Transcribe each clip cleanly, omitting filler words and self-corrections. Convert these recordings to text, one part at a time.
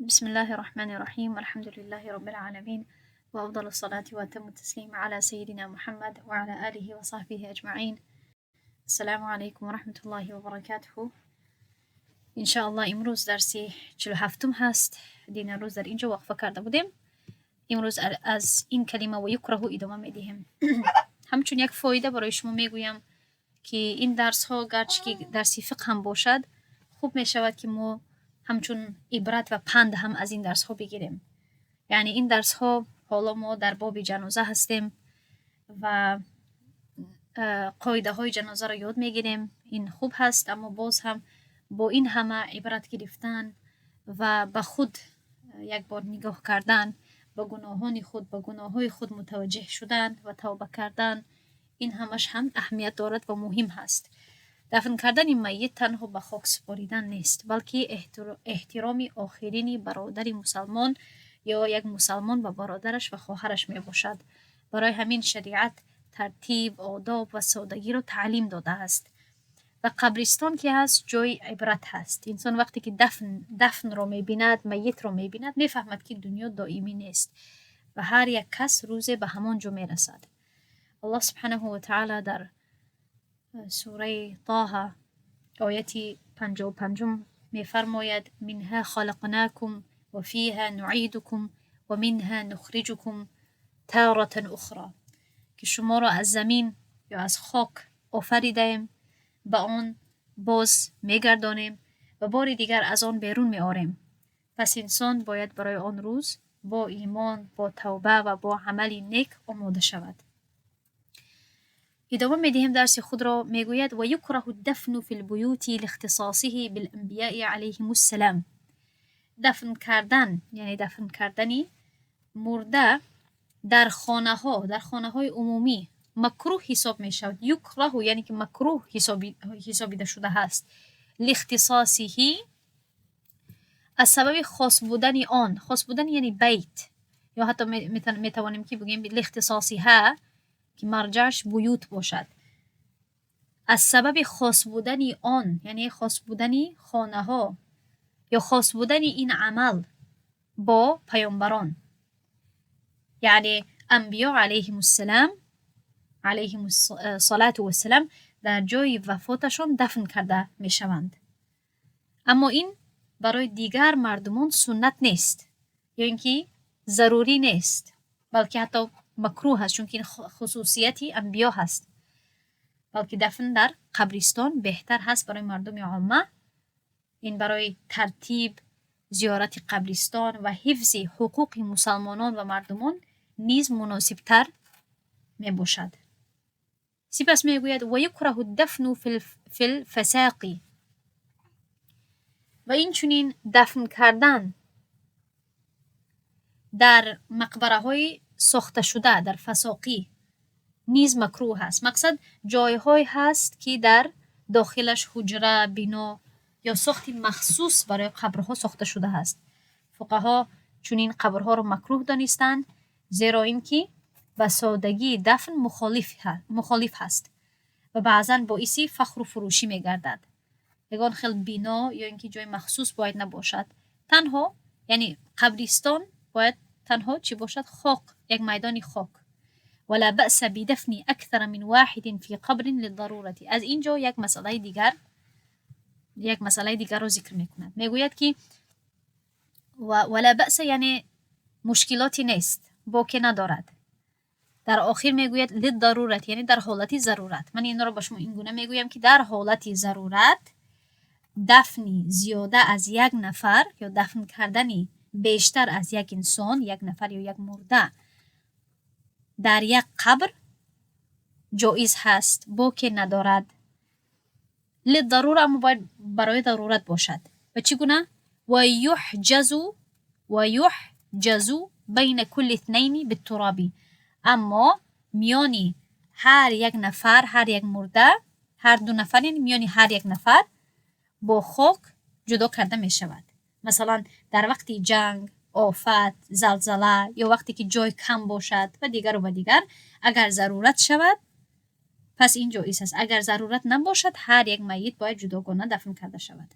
بسم الله الرحمن الرحيم، الحمد لله رب العالمين، وأفضل الصلاة وأتم التسليم على سيدنا محمد وعلى آله وصحبه أجمعين. السلام علیکم و رحمة الله و برکاته. انشاءالله امروز درسی 47 هست. دین روز در اینجا وقفه کرده بودیم. امروز از این کلمه و یکره ادامه میدهیم. همچون یک فایده برای شما میگویم که این درس ها گرچه که درسی فقه هم باشد، خوب میشود که ما همچون عبرت و پند هم از این درس ها بگیریم. یعنی این درس ها، حالا ما در باب جنازه هستیم و قاعده های جنازه را یاد میگیریم. این خوب هست، اما باز هم با این همه عبرت گرفتن و به خود یک بار نگاه کردن، به گناهان خود، به گناه های خود متوجه شدن و توبه کردن، این همش هم اهمیت دارد و مهم هست. دفن کردن میت تنها به خاک سپاریدن نیست، بلکه احترام آخرین برادر مسلمان یا یک مسلمان به برادرش و خواهرش می باشد. برای همین شریعت ترتیب، آداب و سادگی را تعلیم داده است. و قبرستان که هست، جای عبرت هست. انسان وقتی که دفن را میبیند، میت را میبیند، میفهمد که دنیا دائمی نیست و هر یک کس روزی به همان جا میرسد. الله سبحانه و تعالی در سوره طه آیت 55 میفرماید: منها خلقناکم و فیها نعیدکم و منها نخرجکم تارة اخرى، که شما را از زمین یا از خاک آفریدیم، به آن باز میگردانیم و بار دیگر از آن بیرون میآریم. پس انسان باید برای آن روز با ایمان، با توبه و با عمل نیک آماده شود. ادامه میدهیم درس خود را. میگوید: و یکره الدفن فی البیوت لاختصاصه بالانبیاء علیهم السلام. دفن کردن، یعنی دفن کردنی مرده در خانه ها، در خانه های عمومی مکروه حساب می شود. یکره یعنی که مکروه حسابیده شده هست. لاختصاصه، از سبب خاص بودن آن. خاص بودن یعنی بیت، یا حتی می توانیم که بگیم لاختصاصها که مرجعش بیوت باشد. از سبب خاص بودن آن، یعنی خاص بودن خانه ها یا خاص بودن این عمل با پیامبران، یعنی انبیا علیهم السلام، علیهم الصلاة و السلام، در جای وفاتشان دفن کرده می شوند. اما این برای دیگر مردمان سنت نیست یا اینکه ضروری نیست، بلکه حتی مکروه هست، چون که این خصوصیت انبیا هست. بلکه دفن در قبرستان بهتر هست برای مردم عامه. این برای ترتیب زیارت قبرستان و حفظ حقوق مسلمانان و مردمان نیز مناسبتر می باشد. سپس می گوید: و یکره الدفن فی الفساق. و این چنین دفن کردن در مقبره های ساخته شده، در فساقی، نیز مکروه است. مقصد جایهای هست که در داخلش حجره، بنا یا ساخت مخصوص برای قبرها ساخته شده است. فقها چنین قبرها را مکروه دانستند، زیرا اینکه به سادگی دفن مخالف هست و بعضا باعث فخر و فروشی میگردد. یگان خیل بنا یا اینکه جای مخصوص باید نباشد. تنها یعنی قبرستان باید تنها چی باشد؟ خاک، یک میدان خاک. ولا بأس بدفن اکثر من واحد فی قبر للضرورة. از اینجا یک مسئله دیگر رو ذکر میکند. میگوید که ولا بأس یعنی مشکلاتی نیست، باکی ندارد. در آخر میگوید للضرورة، یعنی در حالت ضرورت. من این را به شما اینگونه میگویم که در حالت ضرورت دفن زیاده از یک نفر یا دفن کردن بیشتر از یک انسان، یک نفر یا یک مرده در یک قبر جایز هست، باکی ندارد. للضرورة، اما باید برای ضرورت باشد. و چگونه؟ و یحجز بین کل اثنین بالتراب. اما میانی هر یک نفر، هر یک مرده، هر دو نفر، یعنی میانی هر یک نفر با خاک جدا کرده می شود. مثلا در وقت جنگ، آفت، زلزله یا وقتی که جای کم باشد و دیگر و دیگر، اگر ضرورت شود پس این جایز است. اگر ضرورت نباشد، هر یک میت باید جداگانه دفن کرده شود.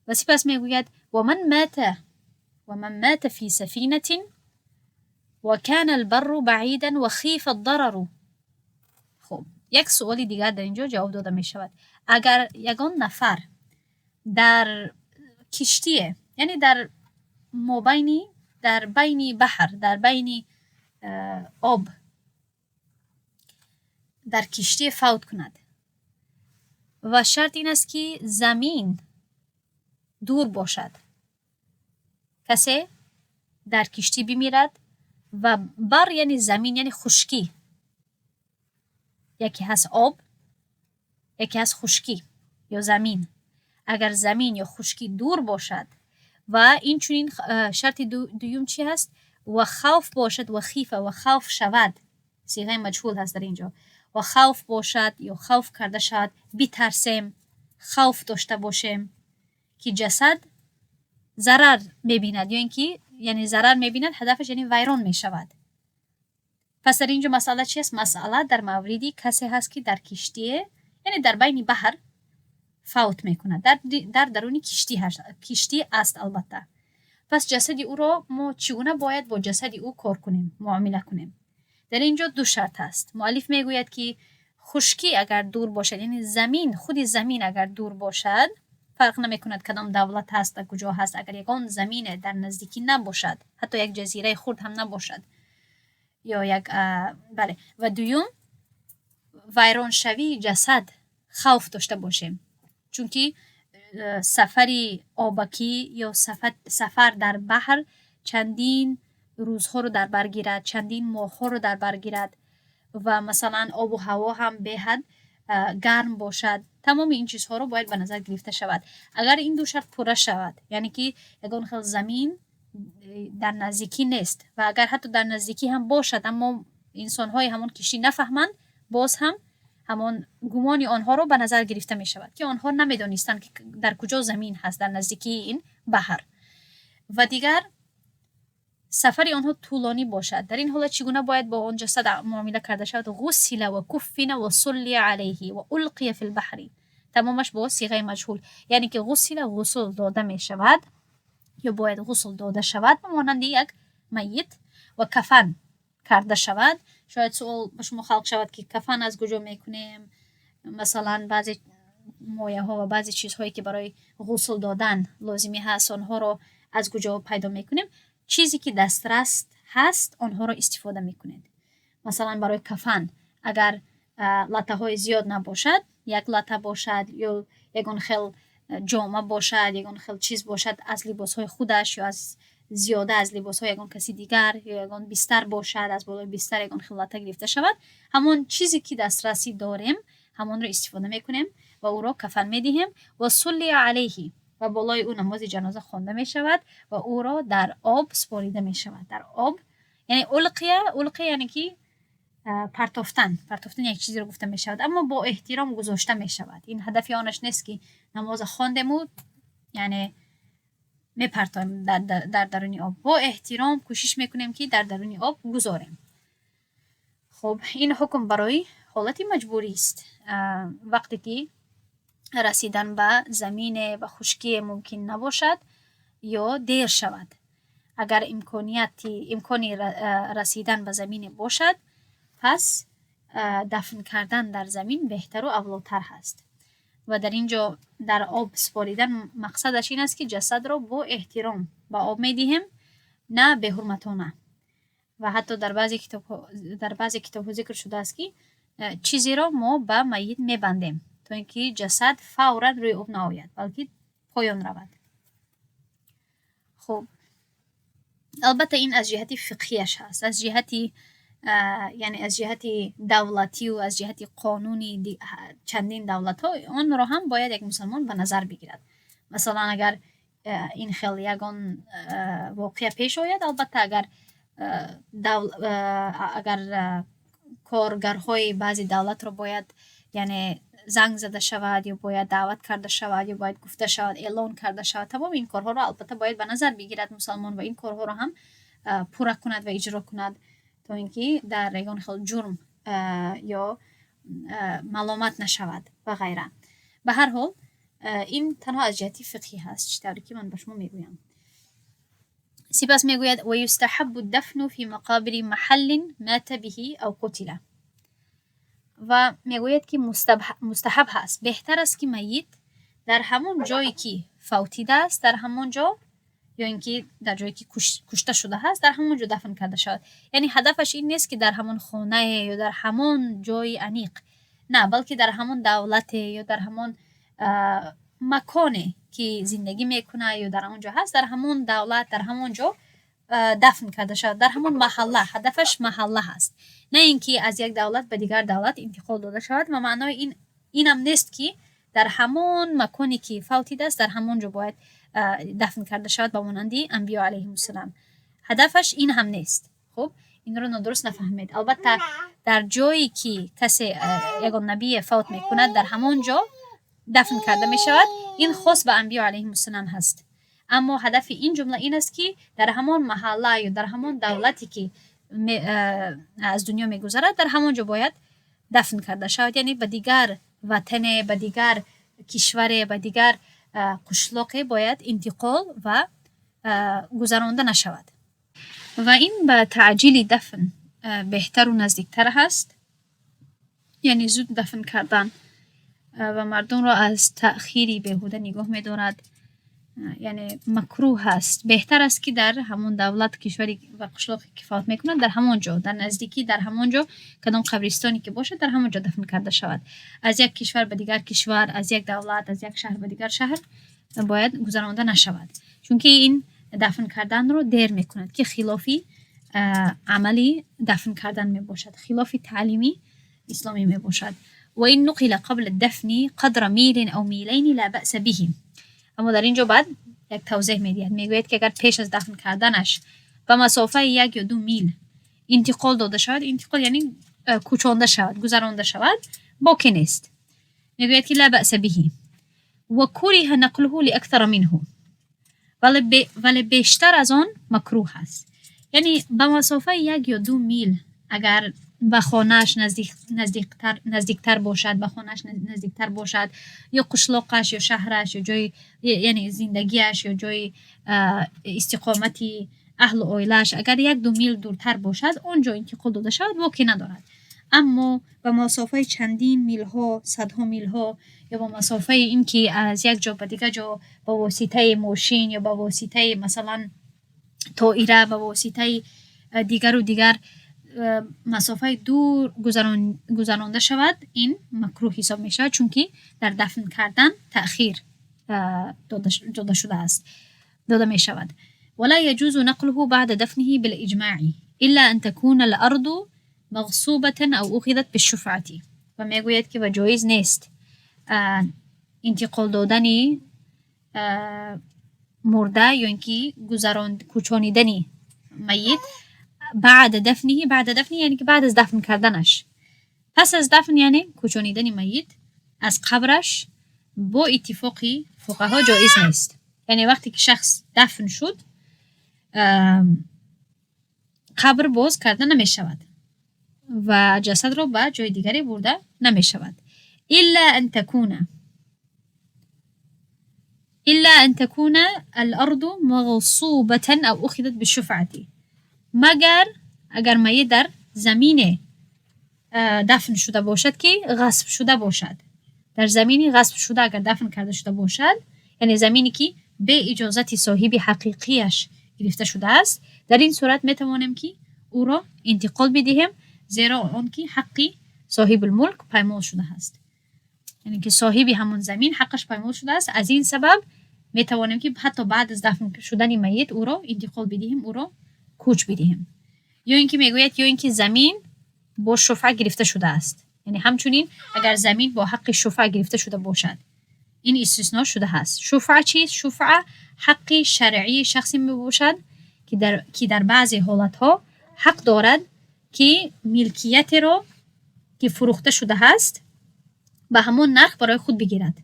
Ва сипас мегӯяд: ومن مات، ومن مات في سفينة وكان البر بعيدا وخيف الضرر. Хуб, як суоли дигар дар ин ҷо ҷавоб дода мешавад. Агар ягон нафар дар киштие, яъне дар мобайни, дар байни баҳр, дар байни об дар киштие фавт кунад ва шарт ин аст, ки замин дур бошад, касе дар киштӣ бимирад ва бар, яъне замин, яъне хушкӣ, яке ҳаст об, яке ҳаст хушкӣ ё замин. Агар замин ё хушкӣ дур бошад ва инчунин шарти дуюм чӣ ҳаст? Ва хавф бошад, ва хифа, ва хавф шавад, сиғаи маҷҳул ҳаст дар ин ҷо, ва хавф бошад ё хавф карда шавад, битарсем, хавф дошта бошем, ки ҷасад зарар мебинад, ё ин ки яъне зарар мебинад, ҳадафаш яъне вайрон мешавад. Пас дар ин ҷо масъала чи аст? Масъала дар мавриди касе ҳаст, ки дар киштие, яъне дар байни баҳр фавт мекунад, дар даруни киштӣ киштӣ аст албатта. Пас ҷасади ӯро мо чӣ гуна бояд бо ҷасади ӯ кор кунем, муомила кунем? Дар ин ҷо ду шарт ҳаст. Муаллиф мегӯяд, ки хушкӣ агар дур бошад, яъне замин, худи замин агар дур бошад, фарқ намекунад кадом давлат ҳаст ва куҷо ҳаст, агар ягон замине дар наздикӣ набошад, ҳатто як ҷазираи хурд ҳам набошад ё як, бале. Ва дуюм, вайроншавии ҷасад хавф дошта бошем, чунки сафари обакӣ ё сафар дар баҳр чандин рӯзҳоро дар бар гирад, чандин моҳҳоро дар бар гирад ва масалан обу ҳаво ҳам беҳад гарм бошад. Тамоми ин чизҳоро бояд ба назар гирифта шавад. Агар ин ду шарт пурра шавад, яъне ки ягон хел замин дар наздикӣ нест ва агар ҳатто дар наздикӣ ҳам бошад, аммо инсонҳои ҳамон киштӣ нафаҳманд, боз ҳам ҳамон гумони онҳоро ба назар гирифта мешавад, ки онҳо намедонистанд, ки дар куҷо замин ҳаст дар наздикии ин баҳр. Ва дигар сафари онҳо тӯлонӣ бошад. Дар ин ҳолат чӣ гуна бояд бо он ҷасад муомила карда шавад? غسل وكفن وصلي عليه وألقي في البحر. Тамомаш бо сиғаи маҷҳул, яъне ки غسل, ғусл дода мешавад ё бояд ғусл дода шавад ба монанди як майит, ва кафан карда шавад. Шояд суол ба шумо халқ шавад, ки кафан аз куҷо мекунем? Масалан, баъзе мояҳо ва баъзе чизҳое, ки барои ғусл додан лозимӣ ҳаст, онҳоро аз куҷо пайдо мекунем? Чизе ки дастрас ҳаст, онҳоро истифода мекунед. Масалан, барои кафан агар латтаҳои зиёд набошад, як латта бошад ё ягон хел ҷома бошад, ягон хел чиз бошад аз либосҳои худаш ё аз зиёда аз либосҳои ягон каси дигар, ё ягон бистар бошад, аз болои бистар ягон хел латта гирифта шавад, ҳамон чизе ки дастрасӣ дорем, ҳамонро истифода мекунем ва ӯро кафан медиҳем. وصلي عليه, ва болои ӯ намози ҷаноза хонда мешавад ва ӯро дар об супорида мешавад. Дар об, яъне ألقي. ألقي яъне ки партофтан, партофтани як чизеро гуфта мешавад, аммо бо эҳтиром гузошта мешавад. Ин ҳадафи онаш нест, ки намоза хондему яъне мепартоем дар даруни об. Бо эҳтиром кӯшиш мекунем, ки дар даруни об гузорем. Хуб, ин ҳукм барои ҳолати маҷбурист, вақте ки расидан ба замине ва хушкие мумкин набошад ё дер шавад. Агар имконияти, имкони расидан ба замине бошад, пас дафн кардан дар замин беҳтару авлотар ҳаст. Ва дар ин ҷо дар об супоридан мақсадаш ин аст, ки ҷасадро бо эҳтиром ба об медиҳем, на беҳурматона. Ва ҳатто дар баъзе китобҳо зикр шудааст, ки чизеро мо ба майит мебандем, то ин ки ҷасад фавран рӯи об наояд, балки поён равад. Хуб, албатта, ин аз ҷиҳати фиқҳияш ҳаст. Аз ҷиҳати, яъне аз ҷиҳати давлатию аз ҷиҳати қонуни чандин давлатҳо онро ҳам бояд як мусалмон ба назар бигирад. Масалан, агар ин хел ягон воқеа пеш ояд, албатта, агар коргарҳои баъзе давлатро бояд, яъне занг зада шавад ё бояд даъват карда шавад ё бояд гуфта шавад, эълон карда шавад, тамоми ин корҳоро албатта бояд ба назар бигирад мусалмон ва ин корҳоро ҳам пурра кунад ва иҷро кунад, то ин ки дар ягон хел ҷурм ё маломат нашавад ва ғайра. Ба ҳар ҳол. Ин танҳо аз ҷиҳати фиқҳӣ ҳаст, чӣ тавре ки ман ба шумо мегӯям. Сипас мегӯяд: ويستحب الدفن في مقابر محل مات به أو قتل. Ва мегӯяд, ки мустаҳаб ҳаст, беҳтар аст, ки майит дар ҳамон ҷое, ки фавтидааст, дар ҳамон ҷо, ё ин ки дар ҷое, ки кушта шудааст, дар ҳамон ҷо дафн карда шавад. Яъне ҳадафаш ин нест, ки дар ҳамон хонае ё дар ҳамон ҷои аниқ, на, балки дар ҳамон давлате ё дар ҳамон маконе, ки зиндагӣ мекунад ё дар он ҷо ҳаст, дар ҳамон давлат, дар ҳамон ҷо дафн карда шавад, дар ҳамон маҳалла. Ҳадафаш маҳалла ҳаст, на ин ки аз як давлат ба дигар давлат интиқол дода шавад. Ва маънои ин инам нест, ки дар ҳамон маконе, ки фавтидааст, дар ҳамон ҷо бояд дафн карда шавад, ба монанди анбиё алайҳимуссалам. Ҳадафаш ин ҳам нест. Хуб, инро нодуруст нафаҳмед. Албатта, дар ҷое, ки касе, ягон набие фавт мекунад, дар ҳамон ҷо дафн карда мешавад. Ин хос ба анбиё алайҳимуссалам ҳаст. Аммо ҳадафи ин ҷумла ин аст, ки дар ҳамон маҳалла ё дар ҳамон давлате, ки аз дунё мегузарад, дар ҳамон ҷо бояд дафн карда шавад. Яъне ба дигар ватане, ба дигар кишваре, ба дигар қишлоқе бояд интиқол ва гузаронда нашавад. Ва ин ба таъҷили дафн беҳтару наздиктар ҳаст, яъне зуд дафн кардан, ва мардумро аз таъхири беҳуда нигоҳ медорад. Яъне макрӯҳ ҳаст. Беҳтар аст, ки дар ҳамон давлат, кишваре ва қишлоқе, ки фавт мекунад, дар ҳамон ҷо, дар наздикӣ, дар ҳамон ҷо, кадом қабристоне ки бошад, дар ҳамон ҷо дафн карда шавад. Аз як кишвар ба дигар кишвар, аз як давлат, аз як шаҳр ба дигар шаҳр бояд гузаронда нашавад, чунки ин дафн карданро дер мекунад, ки хилофи амали дафн кардан мебошад, хилофи таълими исломӣ мебошад. وإن نقل قبل الدفن قدر ميل أو ميلين لا بأس به. Аммо дар ин ҷо баъд як тавзеҳ медиҳад. Мегӯяд, ки агар пеш аз дафн карданаш ба масофаи 1 ё 2 мил интиқол дода шавад, интиқол яъне кӯчонда шавад, гузаронда шавад, боке нест. Мегӯяд, ки لا بأس به وكره نقله لأكثر منه. Вале бештар аз он макрӯҳ аст. Яъне ба масофаи 1 ё 2 мил, агар ба хонааш наздиктар бошад, ба хонааш наздиктар бошад, ё қишлоқаш, ё шаҳраш, ё ҷои, яъне зиндагиаш, ё ҷои истиқомати аҳлу оилааш агар 1-2 мил дуртар бошад, он ҷо интиқол дода шавад, боке надорад. Аммо ба масофаи чандин милҳо, садҳо милҳо, ё ба масофаи ин ки аз як ҷо ба дигар ҷо ба воситаи мошин ё ба воситаи, масалан, тоира, ба воситаи дигару дигар масофаи дур гузаронда шавад, ин макрӯҳ ҳисоб мешавад, чунки дар дафн кардан таъхир дода шудааст, дода мешавад. ولا يجوز نقله بعد دفنه بالإجماع إلا أن تكون الأرض مغصوبة أو أخذت بالشفعة. Ва мегӯяд, ки ва ҷоиз нест интиқол додани мурда ё ин ки кӯчонидани майит بعد دفنه. بعد دفنه яъне ки баъд аз дафн карданаш, пас аз дафн, яъне кӯчонидани майит аз қабраш бо иттифоқи фуқаҳо ҷоиз нест. Яъне вақте ки шахс дафн шуд, қабр боз карда намешавад ва ҷасадро ба ҷои дигаре бурда намешавад. إلا أن تكون الأرض مغصوبة أو أخذت بالشفعة. Магар агар майит дар замине дафн шуда бошад, ки ғасб шуда бошад. Дар замини ғасб шуда агар дафн карда шуда бошад, яъне замине, ки бе иҷозати соҳиби ҳақиқияш гирифта шудааст, дар ин сурат метавонем, ки ӯро интиқол бидиҳем, зеро он ки ҳаққи соҳибулмулк паймол шудааст. Яъне ки соҳиби ҳамон замин ҳаққаш паймол шудааст. Аз ин сабаб метавонем, ки ҳатто баъд аз дафн шудани майит ӯро интиқол бидиҳем, ӯро кӯч бидиҳем. Ё ин ки мегӯяд, ё ин ки замин бо шуфъа гирифта шудааст. Яъне ҳамчунин агар замин бо ҳаққи шуфъа гирифта шуда бошад, ин истисно шудааст. Шуфъа чист? Шуфъа ҳаққи шаръии шахсе мебошад, ки дар баъзе ҳолатҳо ҳақ дорад, ки милкиятеро, ки фурӯхта шудааст, ба ҳамон нарх барои худ бигирад.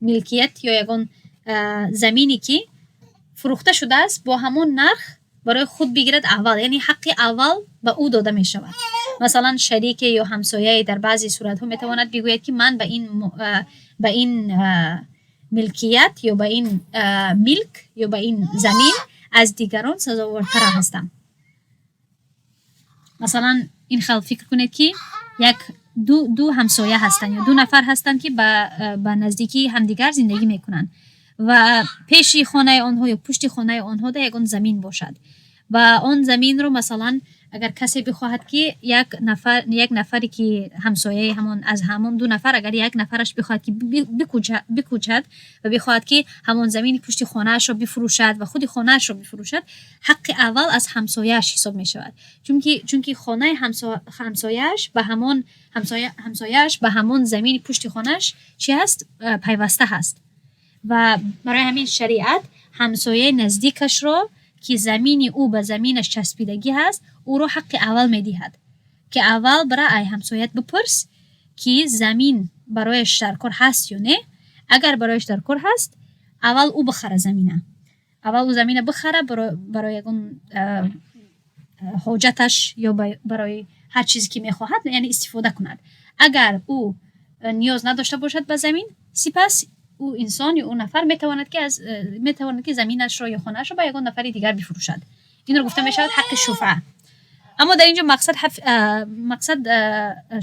Милкият ё ягон замине, ки фурӯхта шудааст, бо ҳамон нарх барои худ бигирад аввал, яъне ҳаққи аввал ба ӯ дода мешавад. Масалан, шарике ё ҳамсояе дар баъзе суратҳо метавонад бигӯяд, ки ман ба ин Милкият ё ба ин милк ё ба ин замин аз дигарон сазовортара ҳастам. Масалан, ин хел фикр кунед, ки як ду ҳамсоя ҳастанд ё ду нафар ҳастанд, ки ба наздикии ҳамдигар зиндагӣ мекунанд ва пеши хонаи онҳо ё пушти хонаи онҳо да ягон замин бошад ва он заминро, масалан, агар касе бихоҳад, ки як нафар, як нафаре ки ҳамсояи ҳамон, аз ҳамон ду нафар агар як нафараш бихоҳад, ки бикӯчад ва бихоҳад, ки ҳамон замини пушти хонаашро бифурӯшад ва худи хонаашро бифурӯшад, ҳаққи аввал аз ҳамсояаш ҳисоб мешавад, чунки хонаи ҳамсояаш ба ҳамон ҳамсояаш ба ҳамон замини пушти хонааш чӣ ҳаст, пайваста ҳаст. Ва барои ҳамин шариат ҳамсояи наздикашро, ки замини ӯ ба заминаш часпидагӣ ҳаст, ӯро ҳаққи аввал медиҳад, ки аввал бара ай ҳамсоят бипурс, ки замин барояш дар кор ҳаст ё не. Агар барояш дар кор ҳаст, аввал ӯ бихара замина, аввал ӯ замина бихара барои ягон ҳоҷаташ ё барои ҳар чизе, ки мехоҳад, яъне истифода кунад. Агар ӯ ниёз надошта бошад ба замин, сипас ӯ инсон ё ӯ нафар метавонад, ки заминашро ё хонаашро ба ягон нафари дигар бифурӯшад. Инро гуфта мешавад ҳаққи шуфъа. Аммо дар ин ҷо мақсад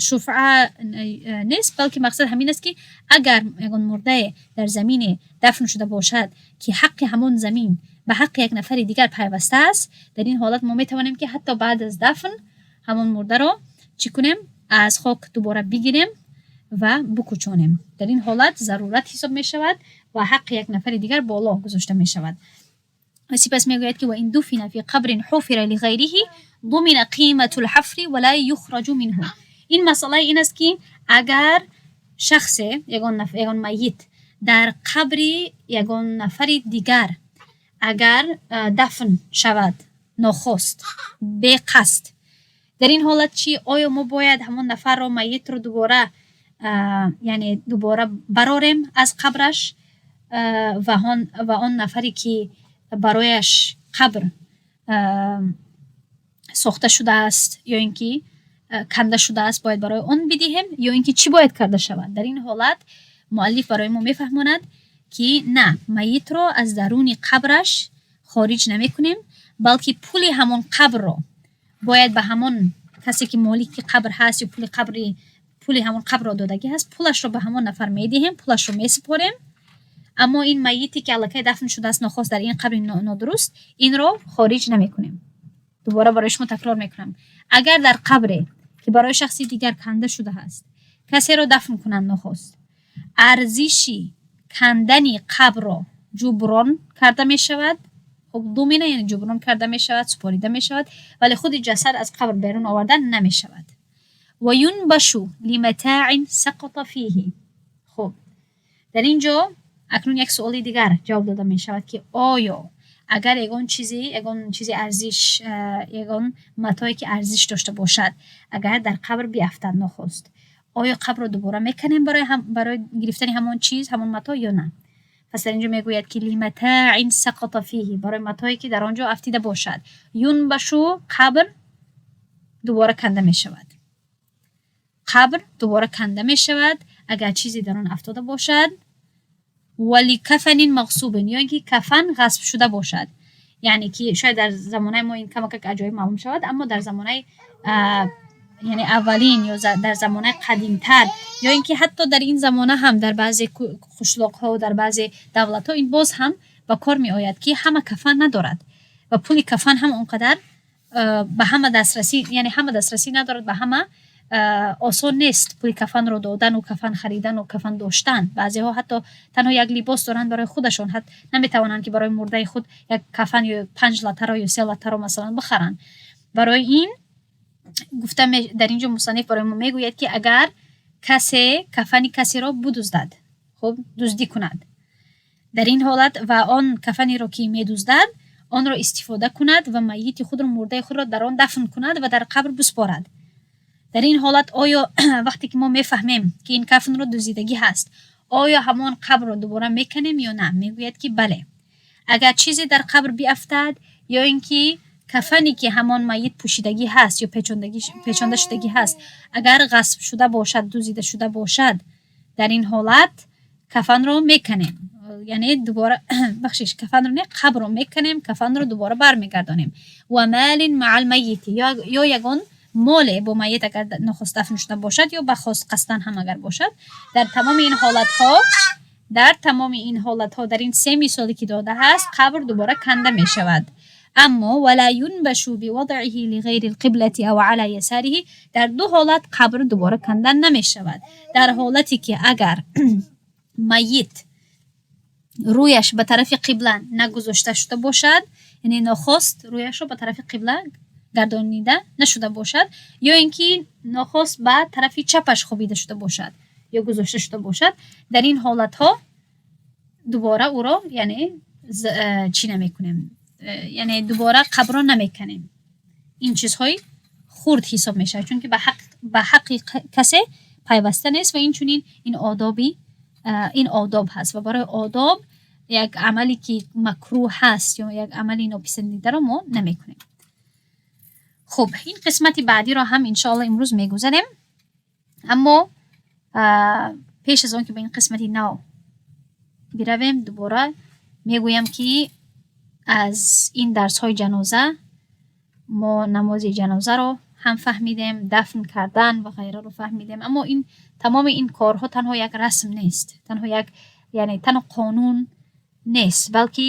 шуфъа нест, балки мақсад ҳамин аст, ки агар ягон мурдае дар замине дафн шуда бошад, ки ҳаққи ҳамон замин ба ҳаққи як нафари дигар пайваста аст, дар ин ҳолат мо метавонем, ки ҳатто баъд аз дафн ҳамон мурдаро чӣ кунем? Аз хок дубора бигирем ва бикӯчонем. Дар ин ҳолат зарурат ҳисоб мешавад ва ҳаққи як нафари дигар боло гузошта мешавад. Ва сипас мегӯяд, ки وإن دفن في قبر حفر لغيره ضمن قيمة الحفر ولا يخرج منه. Ин масъалаи ин аст, ки агар шахсе, ягон майит дар қабри ягон нафари дигар агар дафн шавад нохост, беқасд, дар ин ҳолат чӣ? Оё мо бояд ҳамон нафарро, майитро дубора, яъне дубора барорем аз қабраш ва он нафаре, ки барояш қабр сохта шудааст ё ин ки канда шудааст, бояд барои он бидиҳем ё ин ки чӣ бояд карда шавад? Дар ин ҳолат муаллиф барои мо мефаҳмонад, ки на, майитро аз даруни қабраш хориҷ намекунем, балки пули ҳамон қабрро бояд ба ҳамон касе, ки молики қабр ҳаст ё пули ҳамон қабрро додагӣ ҳаст, пулашро ба ҳамон нафар медиҳем, пулашро месупорем. Аммо ин майите, ки аллакай дафн шудааст нохост дар ин қабри нодуруст, инро хориҷ намекунем. Дубора барои шумо такрор мекунам: агар дар қабре, ки барои шахси дигар канда шудааст, касеро дафн кунанд нохост, арзиши кандани қабрро ҷуброн карда мешавад. Хуб, ضمن яъне ҷуброн карда мешавад, супорида мешавад, вале худи ҷасад аз қабр берун овардан намешавад. وينبش لمتاع سقط فيه. Хуб, дар ин ҷо акнун як суоли дигар ҷавоб дода мешавад, ки оё агар ягон чизи арзиш, ягон матое, ки арзиш дошта бошад, агар дар қабр биафтад нохост, оё қабрро дубора меканем барои гирифтани ҳамон чиз, ҳамон матоъ ё на? Пас дар ин ҷо мегӯяд, ки لمتاع سقط فيه, барои матое, ки дар он ҷо афтида бошад, ينبش, қабр дубора канда мешавад. Қабр дубора канда мешавад, агар чизе дар он афтода бошад. ولكفن مغصوب, ё ин ки кафан ғасб шуда бошад. Яъне ки шояд дар замонаи мо ин камакак аҷоиб маълум шавад, аммо дар замонаи, яъне аввалин ё дар замонаи қадимтар ё ин ки ҳатто дар ин замона ҳам дар баъзе қишлоқҳо, дар баъзе давлатҳо ин боз ҳам ба кор меояд, ки ҳама кафан надорад ва пули кафан ҳам он қадар ба ҳама дастрасӣ, яъне ҳама дастрасӣ надорад, ба ҳама осон нест пули кафанро додану кафан харидану кафан доштан. Баъзеҳо ҳатто танҳо як либос доранд барои худашон, наметавонанд, ки барои мурдаи худ як кафан ё панҷ латтаро ё се латтаро, масалан, бихаранд. Барои ин гуфта, дар ин ҷо мусанниф барои мо мегӯяд, ки агар касе кафани касеро бидуздад, хуб, дуздӣ кунад, дар ин ҳолат ва он кафанеро, ки медуздад, онро истифода кунад ва майити худро, мурдаи худро дар он дафн кунад ва дар қабр биспорад, дар ин ҳолат оё вақте ки мо мефаҳмем, ки ин кафнро дуздидагӣ ҳаст, оё ҳамон қабрро дубора меканем ё на? Мегӯяд, ки бале, агар чизе дар қабр биафтад ё ин ки кафане, ки ҳамон майит пӯшидагӣ ҳаст ё печонда шудагӣ ҳаст, агар ғасб шуда бошад, дуздида шуда бошад, дар ин ҳолат кафанро меканем. Яъне дубора, бахшиш, кафанро не, қабрро меканем, кафанро дубора бармегардонем. ومال مع الميت, ё ягон моле бо майит агар нохост дафн шуда бошад ё ба хост қасдан ҳам агар бошад. Дар тамоми ин ҳолатҳо, дар ин се мисоле ки дода ҳаст, қабр дубора канда мешавад. Аммо ولا ينبش بوضعه لغير القبلة أو على يساره, дар ду ҳолат қабр дубора канда намешавад: дар ҳолате ки агар майит рӯяш ба тарафи қибла нагузошта шуда бошад, яъне нохост рӯяшро ба тарафи қибла гардонида нашуда бошад, ё ин ки нохост ба тарафи чапаш хобида шуда бошад ё гузошта шуда бошад, дар ин ҳолатҳо дубора ӯро, яъне, чӣ намекунем, яъне дубора қабрро намеканем. Ин чизҳои хурд ҳисоб мешавад, чунки ба ҳаққи касе пайваста нест ва инчунин ин одоб ҳаст ва барои одоб як амале ки макрӯҳ ҳаст ё як амали нописандидаро мо намекунем. Хуб, ин қисмати баъдиро ҳам иншоалло имрӯз мегузарем, аммо пеш аз он ки ба ин қисмати нав биравем, дубора мегӯям, ки аз ин дарсҳои ҷаноза мо намози ҷанозаро ҳам фаҳмидем, дафн кардан ва ғайраро фаҳмидем. Аммо ин тамоми ин корҳо танҳо як расм нест, танҳо як, яъне танҳо қонун нест, балки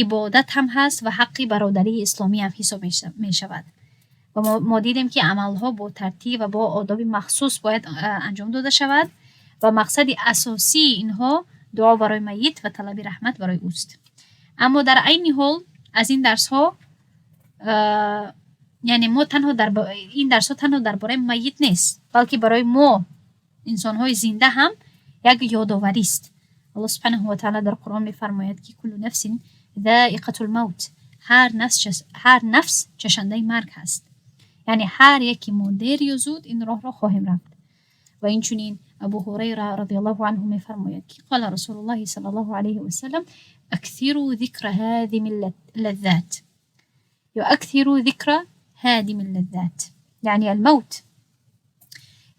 ибодат ҳам ҳаст ва ҳаққи бародарии исломӣ ҳам ҳисоб мешавад. Ва мо дидем, ки амалҳо бо тартиб ва бо одоби махсус бояд анҷом дода шавад ва мақсади асосии инҳо дуо барои майит ва талаби раҳмат барои ӯст. Аммо дар айни ҳол аз ин дарсҳо, яъне мо танҳо дар ин дарсҳо танҳо дар бораи майит нест, балки барои мо инсонҳои зинда ҳам як ёдоварист. Аллоҳ سبحانه وتعالى дар Қуръон мефармояд, ки كل نفس ذائقة الموت, ҳар нафс чашандаи марг ҳаст, яъне ҳар яке мо дер ё зуд ин роҳро хоҳем рафт. Ва инчунин Абу Ҳурайра رضي الله عنه мефармояд, ки قال رسول الله صلى الله عليه وسلم أكثروا ذكر هادم اللذات ё أكثروا ذكر هادم اللذات, يعني الموت,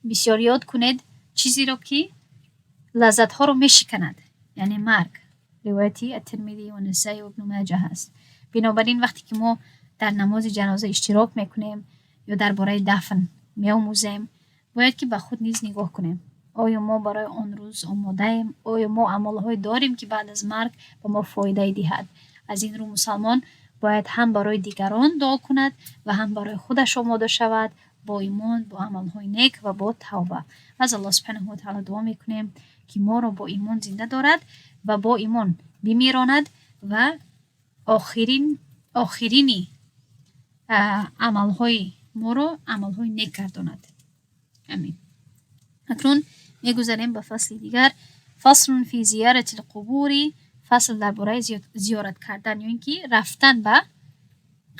бисёр ёд кунед чизеро, ки лаззатҳоро мешиканад, яъне марг. Ривояти Ат-Тирмизӣ ва Насаӣ ва Ибну Маҷа ҳаст. Бинобар ин, вақте ки мо дар намози ҷаноза иштирок мекунем ё дар бораи дафн меомӯзем, бояд ки ба худ низ нигоҳ кунем: оё мо барои он рӯз омодаем? Оё мо амалҳое дорем, ки баъд аз марг ба мо фоидае диҳад? Аз ин рӯ мусалмон бояд ҳам барои дигарон дуо кунад ва ҳам барои худаш омода шавад бо имон, бо амалҳои нек ва бо тавба. Аз Аллоҳ سبحانه وتعالى дуо мекунем, ки моро бо имон зинда дорад ва бо имон бимиронад ва охирини амалҳои моро амалҳои нек гардонад. Амин. Акнун мегузарем ба фасли дигар. فصل في زيارة القبور, фасл дар бораи зиёрат кардан ё ин ки рафтан ба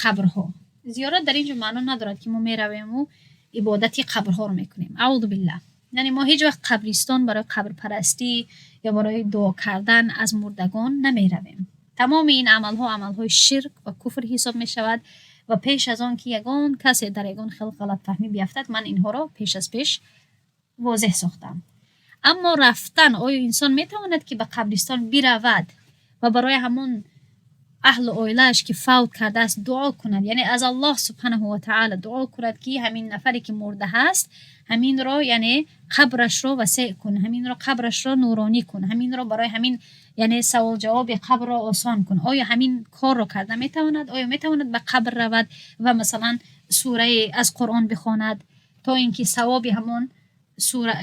қабрҳо. Зиёрат дар ин ҷо маъно надорад, ки мо меравему ибодати қабрҳоро мекунем, أعوذ بالله. Яъне мо ҳеҷ вақт қабристон барои қабрпарастӣ ё барои дуо кардан аз мурдагон намеравем. Тамоми ин амалҳо амалҳои ширк ва куфр ҳисоб мешавад ва пеш аз он ки ягон касе дар ягон хел ғалатфаҳмӣ биафтад, ман инҳоро пеш аз пеш возеҳ сохтам. Аммо рафтан, оё инсон метавонад, ки ба қабристон биравад ва барои ҳамон аҳлу оилааш, ки фавт кардааст, дуо кунад, яъне аз Аллоҳ سبحانه وتعالى дуо кунад, ки ҳамин нафаре, ки мурда ҳаст, ҳаминро, яъне қабрашро васеъ кун, ҳаминро қабрашро нуронӣ кун, ҳаминро барои ҳамин, яъне саволҷавоби қабрро осон кун? Оё ҳамин корро карда метавонад? Оё метавонад ба қабр равад ва масалан сурае аз Қуръон бихонад, то ин ки савоби ҳамон сура,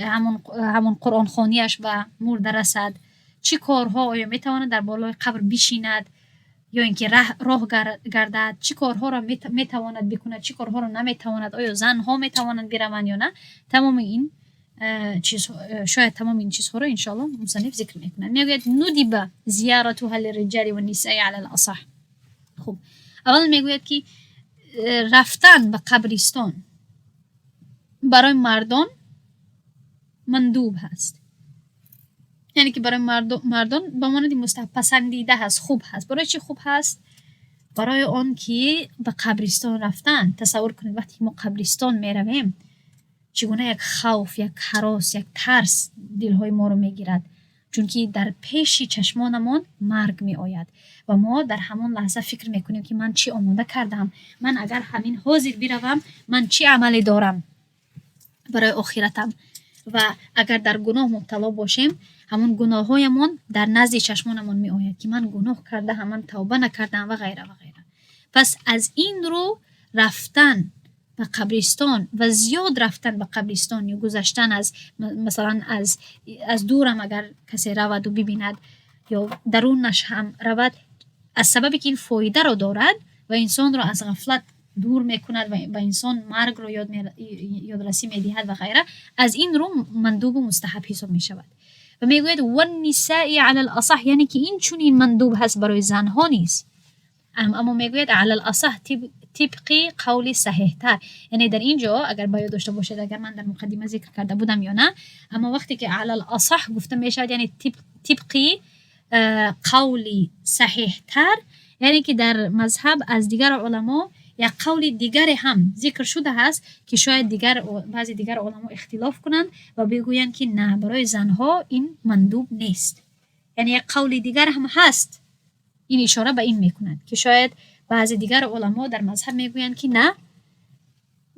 ҳамон қуръонхонияш ба мурда расад? Чӣ корҳо? Оё метавонад дар болои қабр бишинад ё ин ки роҳ гардад? Чӣ корҳоро метавонад бикунад, чӣ корҳоро наметавонад? Оё занҳо метавонанд бираванд ё на? Тамоми ин чизҳо, шояд тамоми ин чизҳоро иншоалло мусанниф зикр мекунад. Мегӯяд: ندب زيارتها للرجال والنساء على الأصح. Хуб, аввал мегӯяд, ки рафтан ба қабристон барои мардон مندوب ҳаст, яъне ки барои мардон ба монанди мустаҳаб, пасандида ҳаст, хуб ҳаст. Барои чӣ хуб ҳаст? Барои он ки ба қабристон рафтан, тасаввур кунед, вақте ки мо қабристон меравем, чӣ гуна як хавф, як ҳарос, як тарс дилҳои моро мегирад. Чунки дар пеши чашмонамон марг меояд ва мо дар ҳамон лаҳза фикр мекунем, ки ман чӣ омода кардам, ман агар ҳамин ҳозир биравам, ман чӣ амале дорам барои охиратам. Ва агар дар гуноҳ мубтало бошем, ҳамон гуноҳҳоямон дар назди чашмонамон меояд, ки ман гуноҳ кардаам, ман тавба накардаам ва ғайра ва ғайра. Пас аз ин рӯ рафтан ба қабристон ва зиёд рафтан ба қабристон ё гузаштан аз, масалан, аз дурам агар касе раваду бибинад ё дарунаш ҳам равад, аз сабабе ки ин фоидаро дорад ва инсонро аз ғафлат дур мекунад ва ба инсон маргро ёдрасӣ медиҳад ва ғайра, аз ин рӯ мандубу мустаҳаб ҳисоб мешавад. Ва мегӯяд: ваннисаи алал асаҳ, яъне ки ин чунин мандуб ҳаст барои занҳо низ. Аммо мегӯяд алал асаҳ, тибқи қавли саҳеҳтар. Яъне дар ин ҷо агар ба ёд дошта бошед, агар ман дар муқаддима зикр карда будам ё на, аммо вақте ки алал асаҳ гуфта мешавад, яъне тибқи қавли саҳеҳтар, яъне ки дар мазҳаб аз дигар уламо як қавли дигаре ҳам зикр шудааст, ки шояд баъзе дигар уламо ихтилоф кунанд ва бигӯянд, ки на, барои занҳо ин мандуб нест. Яъне як қавли дигар ҳам ҳаст. Ин ишора ба ин мекунад, ки шояд баъзе дигар уламо дар мазҳаб мегӯянд, ки на,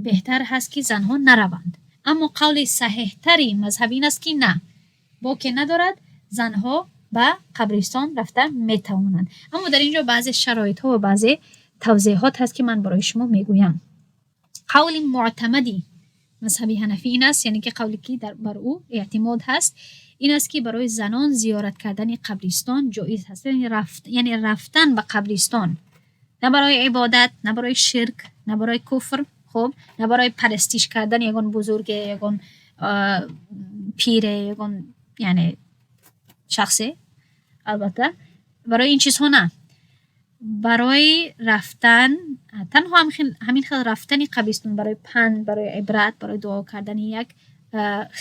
беҳтар ҳаст, ки занҳо нараванд. Аммо қавли саҳеҳтари мазҳаб ин аст, ки на, боке надорад, занҳо ба қабристон рафта метавонанд. Аммо дар ин ҷо баъзе шароитҳо ва баъзе тавзеҳот ҳаст, ки ман барои шумо мегӯям. Қавли муътамади мазҳаби ҳанафӣ ин аст, яъне ки қавле ки бар ӯ эътимод ҳаст, ин аст, ки барои занон зиёрат кардани қабристон ҷоиз ҳаст. Яъне рафтан ба қабристон на барои ибодат, на барои ширк, на барои куфр, хуб, на барои парастиш кардани ягон бузурге, ягон пире, ягон, яъне шахсе, албатта барои ин чизҳо на, барои рафтан танҳо ҳамин хел рафтани қабристон барои панд, барои ибрат, барои дуо кардани як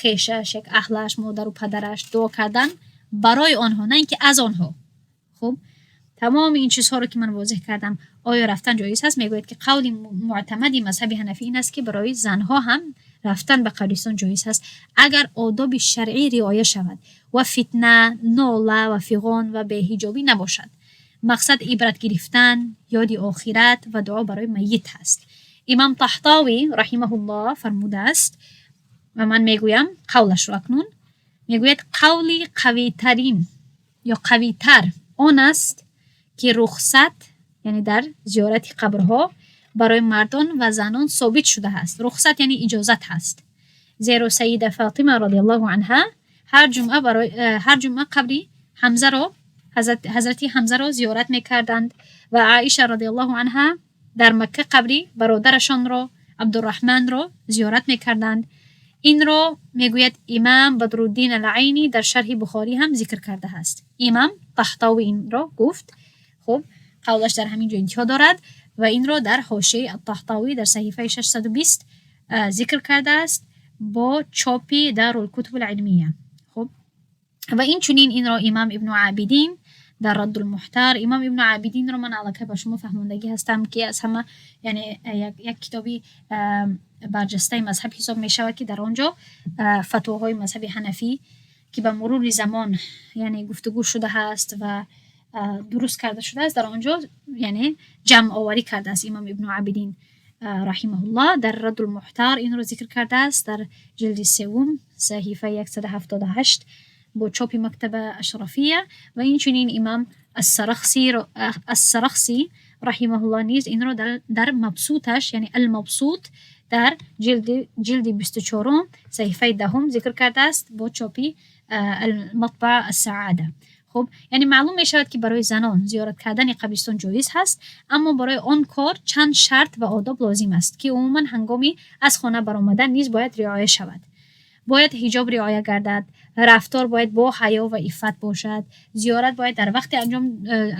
хешаш, як аҳлаш, модару падараш, дуо кардан барои онҳо, на ин ки аз онҳо. Хуб, тамоми ин чизҳоро ки ман возеҳ кардам, оё рафтан ҷоиз ҳаст? Мегӯяд, ки қавли муътамади мазҳаби ҳанафӣ ин аст, ки барои занҳо ҳам рафтан ба қабристон ҷоиз ҳаст, агар одоби шаръӣ риоя шавад ва фитна, нола ва фиғон ва беҳиҷобӣ набошад. Мақсад ибрат гирифтан, ёди охират ва дуо барои майит ҳаст. Имом Таҳтовӣ раҳимаҳуллоҳ фармудааст, ва ман мегӯям қавлашро акнун, мегӯяд: қавли қавитарин ё қавитар он аст, ки рухсат, яъне дар зиёрати қабрҳо, барои мардон ва занон собит шудааст. Рухсат яъне иҷозат ҳаст. Зеро Сайида Фотима радиаллоҳу анҳа ҳар ҷумъа қабри Ҳамзаро, ҳазрати Ҳамзаро зиёрат мекарданд ва Аиша радиаллоҳу анҳа дар Макка қабри бародарашонро, Абдурраҳманро, зиёрат мекарданд. Инро, мегӯяд, имам Бадруддин ал-Айнӣ дар шарҳи Бухорӣ ҳам зикр кардааст. Имам Таҳтовӣ инро гуфт. Хуб, қавлаш дар ҳамин ҷо интиҳо дорад ва инро дар ҳошияи Аттаҳтовӣ дар саҳифаи 620 зикр кардааст бо чопи Дарулкутубул Илмия. Хуб, ва инчунин инро имам Ибну Абидин дар Раддулмуҳтар. Имом Ибну Абидинро ман аллакай ба шумо фаҳмондагӣ ҳастам, ки аз ҳама, яъне як китоби барҷастаи мазҳаб ҳисоб мешавад, ки дар он ҷо фатвоҳои мазҳаби ҳанафӣ, ки ба мурури замон, яъне гуфтугӯ шудааст ва дуруст карда шудааст, дар он ҷо, яъне ҷамъоварӣ кардааст. Имом Ибну Абидин раҳимаҳуллоҳ дар Раддулмуҳтар инро зикр кардааст дар ҷилди севум, саҳифаи 178, бо чопи Мактаба Ашрафия. Ва инчунин имам Ассарахсӣ раҳимаҳуллоҳ низ инро дар Мабсуташ, яъне Алмабсут, дар ҷилди 24-ум, саҳифаи 10-ум зикр кардааст бо чопи Алматбаа Ассаада. Хуб, яъне маълум мешавад, ки барои занон зиёрат кардани қабристон ҷоиз ҳаст, аммо барои он кор чанд шарт ва одоб лозим аст, ки умуман ҳангоми аз хона баромадан низ бояд риоя шавад. Бояд ҳиҷоб риоя гардад, рафтор бояд бо ҳаё ва иффат бошад, зиёрат бояд дар вақте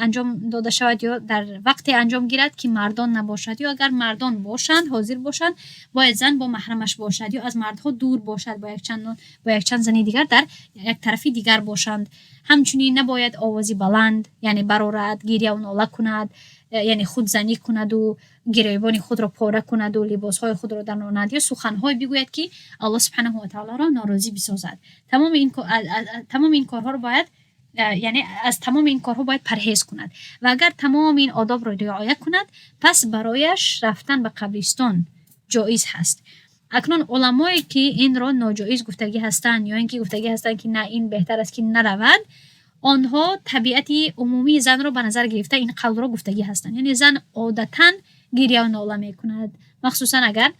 анҷом дода шавад ё дар вақте анҷом гирад, ки мардон набошад, ё агар мардон бошанд, ҳозир бошанд, бояд зан бо маҳрамаш бошад ё аз мардҳо дур бошад, бо якчанд зани дигар дар як тарафи дигар бошанд. Ҳамчунин набояд овози баланд, яъне барорад, гиряву нола кунад. Яъне худзанӣ кунаду гиребони худро пора кунаду либосҳои худро даронад ё суханҳое бигӯяд, ки Аллоҳ субҳанаҳу ва таолоро норозӣ бисозад. Тамоми ин корҳоро бояд, яъне аз тамоми ин корҳо бояд парҳез кунад. Ва агар тамоми ин одобро риоя кунад, пас барояш рафтан ба қабристон ҷоиз ҳаст. Акнун уламое, ки инро ноҷоиз гуфтагӣ ҳастанд ё ин ки гуфтагӣ ҳастанд, ки на, ин беҳтар аст, ки наравад, онҳо табиати умумии занро ба назар гирифта ин қавлро гуфтагӣ ҳастанд. Яъне зан одатан гиряу нола мекунад, махсусан агар